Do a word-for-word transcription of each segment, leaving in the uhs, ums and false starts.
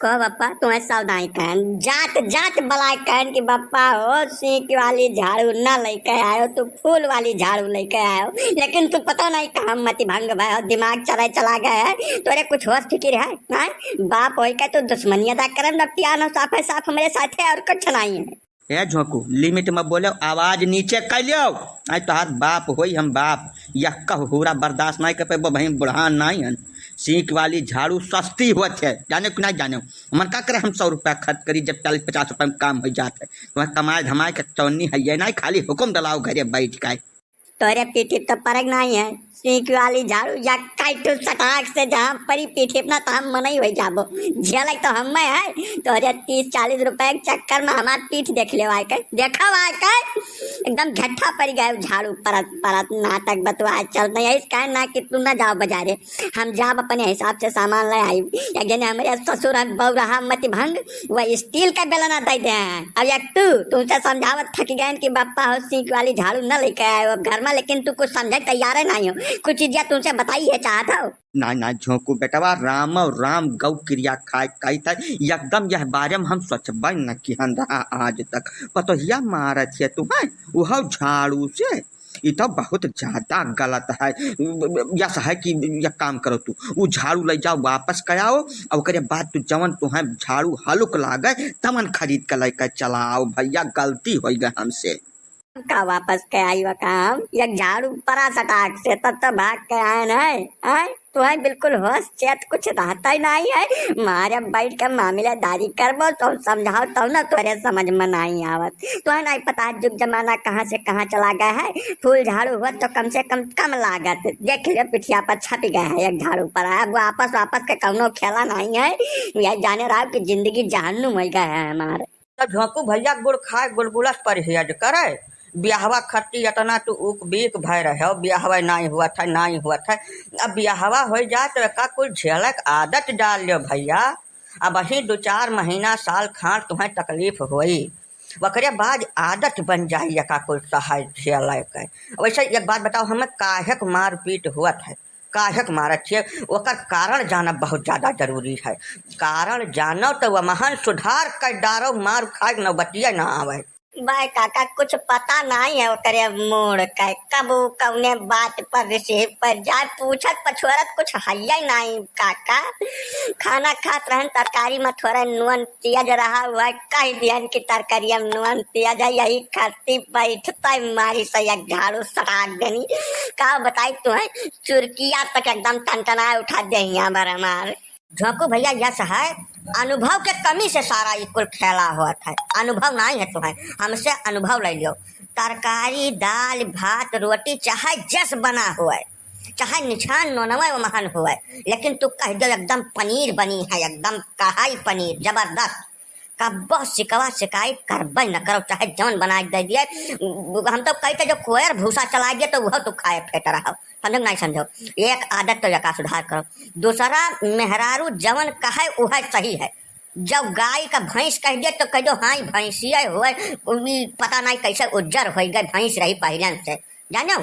तो बप्पा, तुम्हें सब नाई कहन, जात जात बलाय कहन कि बप्पा हो, सींक वाली झाड़ू ना लेके आयो, तू फूल वाली झाड़ू लेके आयो, लेकिन तू पता नहीं कहाँ मति भंग भय हो, दिमाग चले चला गए है, तोरे कुछ होश फिकिर है, हैं? बाप होई के तू दुश्मनी अदा करन, बप्पिया ना साफ है, साफ हमरे साथे और कुछ नहीं है। ए झोंकू, limit में बोलो, आवाज नीचे कर लियो। आई तोहार बाप होई हम बाप, यह कह हुरा बर्दाश्त नहीं कर पाबो, भाई बुढ़ान नहीं हन। सींक वाली झाड़ू सस्ती होत है, जाने कि नहीं जाने? मन का करे हम सौ रुपया खर्च करी जब चालीस पचास रुपया में काम हो जात है। तुम्हें कमाए धमाए के चौनी है ये नहीं, खाली हुकुम डलाओ घरे बैठ के। तोरे पीठी तो परग नहीं है, सींक वाली झाड़ू या काई तू सटाक से जहाँ परी पीठी अपना तो हम मनई हो जाबो। झेलक तो हम में है, तोरे तीस चालीस रुपए के चक्कर में हमार पीठ देख ले आए के, देखा आए के एकदम झट्ठा पड़ गए झाड़ू परत परत नाटक बतवा चल नहीं है, इसका ना कि तू ना जाओ बाजारे, हम जाब अपने हिसाब से सामान ले आई। एक जने हमरे ससुर है बौराहा मति भंग, वह steel का बेलना दे दे हैं। अब एक तू, तुमसे समझावत थक गए कि बप्पा हो सींक वाली झाड़ू न लेके आए हो घर में, लेकिन तू कुछ समझे तैयार है नहीं हो। कुछ चीजें तुमसे बताई है चाहत हो। ना, ना, झोंकू बेटवा, राम और राम गौ क्रिया खाए कही था, एकदम यह बारे में हम सोचबे न किहन रहा आज तक। पतोहिया मारत है तुम्हें, वह झाड़ू से। ई तो बहुत ज्यादा गलत है। यस है कि एक काम करो तू, उ झाड़ू ले जाओ, वापस के आओ, और ओकरे बाद तू जवन तुहें झाड़ू हलुक लागे, तवन खरीद के लेके चला आओ भैया, गलती हो गई हमसे। का वापस के आई वह काम? एक झाड़ू परा सटाक से, तब तो भाग के आए न है, आए? तुहें बिल्कुल होश चेत कुछ रहता ही नहीं है। मारे बैठ के मामलेदारी करबो, तो समझाओ, तो ना तोरे समझ में नहीं आवत। तुहें नहीं पता जुग जमाना कहाँ से कहाँ चला गया है। फूल झाड़ू हुआ तो कम से कम कम लागत। देख लियो, पिठिया पर छप गया है एक झाड़ू पर। अब वापस, वापस के कौनो खेला नहीं है। यह जाने रहो कि जिंदगी जहन्नुम हो गया है हमारे। तब झोंकू भैया गुड़ खाए गुलगुलस परहेज करे। बियाहवा खत्ती एतना तू उक बीक भय रहे हो, बियाहवा नाई हुआ था, नाई हुआ था। अब बियाहवा हो जाए तो एका कुल झेलक आदत डाल लियो भैया। अब अही दो चार महीना, साल खान तुहें तकलीफ होई, ओकरे बाद आदत बन जाई एका कुल सहय झेले के। वैसे एक बात बताओ, हमें काहे के मारपीट हुआ था? काहे के मारत छिए, ओकर कारण जानब बहुत ज्यादा जरूरी है। कारण जानो तो वह महान सुधार कर डारो, मार खाए नौबतिया ना आवे। बाय काका, कुछ पता नहीं है ओकरे मूड का, कब उ कौने बात पर receive कर जाए, पूछत पछोरत कुछ हइये नहीं काका। खाना खात रहन, तरकारी में थोड़ा नून तेज रहा हुआ, कह दियन कि तरकारिया में नून तेज है, यही खातिर बैठते मारी से एक झाड़ू सटाक देनी। का बताई तुहें, चुरकिया तक एकदम टनटनाए उठा देहिया भर हमार। झोंकू भैया, यस है, अनुभव के कमी से सारा ई कुल खेला होत है। अनुभव नहीं है तुहें, हमसे अनुभव ले लियो। तरकारी, दाल, भात, रोटी चाहे जस बना होए, चाहे निछान नोनवे महन होए, लेकिन तू कह दो एकदम पनीर बनी है, एकदम कढ़ाई पनीर जबरदस्त। कब्बो शिकवा शिकायत करबे न करो, चाहे जौन बनाए के दे दिए। हम तो कहते जो कोयर भूसा चला दिए तो वह तू खाए फेट रहो, समझो नहीं समझो। एक आदत तो यका सुधार करो। दूसरा, मेहरारू जौन कहे वह सही है। जब गाय का भैंस कह दिए तो कह दो हाँ ई भैंसिया होए, उ ई पता नहीं कैसे उज्जर हो गए, भैंस रही पहले से, जानो।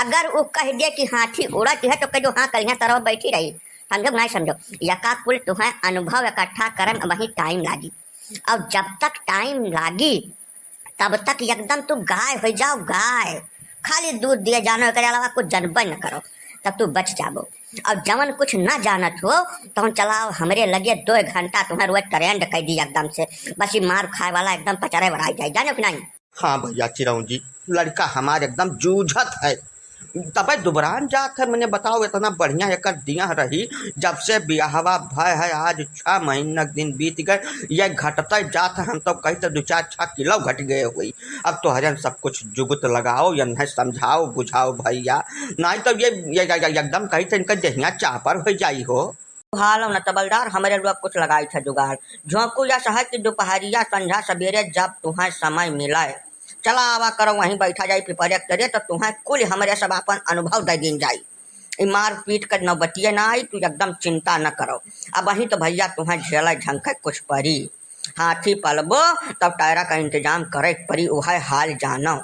अगर वो कह दिए कि हाथी उड़त है तो कह दो हाँ कलिया तरह बैठी रही, समझो नहीं समझो। यका कुल तुहें अनुभव इकट्ठा करे में वही टाइम लागी। और जब तक टाइम लागी, तब तक एकदम तू गाय हो जाओ, गाय। खाली दूध दिए जानो, एकरे अलावा कुछ जानबे न करो, तब तू बच जाबो। और जवन कुछ ना जानत हो, तवन चलाओ हमरे लगे दो घंटा, तुम्हें रोज ट्रेंड कर दी एकदम से। बस ये मार खाए वाला एकदम पचरे बराई जाए, जानो कि नहीं? हाँ भैया चिरौंजी, लड़का हमार एकदम जूझत है, तबे दुबरान जात है। मने बताओ, इतना बढ़िया एकर दिया रही, जब से बियाहवा भय है, आज छह महीना के दिन बीत गए, ये घटते जात है। हम तो कही तो दो चार छह किलो घट गए हुई। अब तोहरन सब कुछ जुगत लगाओ, यन्हे समझाओ, बुझाओ भैया, नहीं तो ये, ये, ये, ये एकदम कही तो इनका देहिया चापर हो जाई हो। हालो न तबलदार, हमरे लोग कुछ लगाई था जुगाड़। झोंकू यस है कि दोपहरिया, संझा, सवेरे जब तुम्हें समय मिले, चला आवा करो, वहीं बैठा जाई पिपरे के तरे, तो तुम्हें कुल हमरे सब अपन अनुभव दे दीन जाई। ई मारपीट के नौबतिये ना आई, तू एकदम चिंता न करो। अब वहीं तो भैया तुम्हें झेले झंखे कुछ परी। हाथी पलबो तब टायरा का इंतजाम करे के परी, उहे हाल जानो।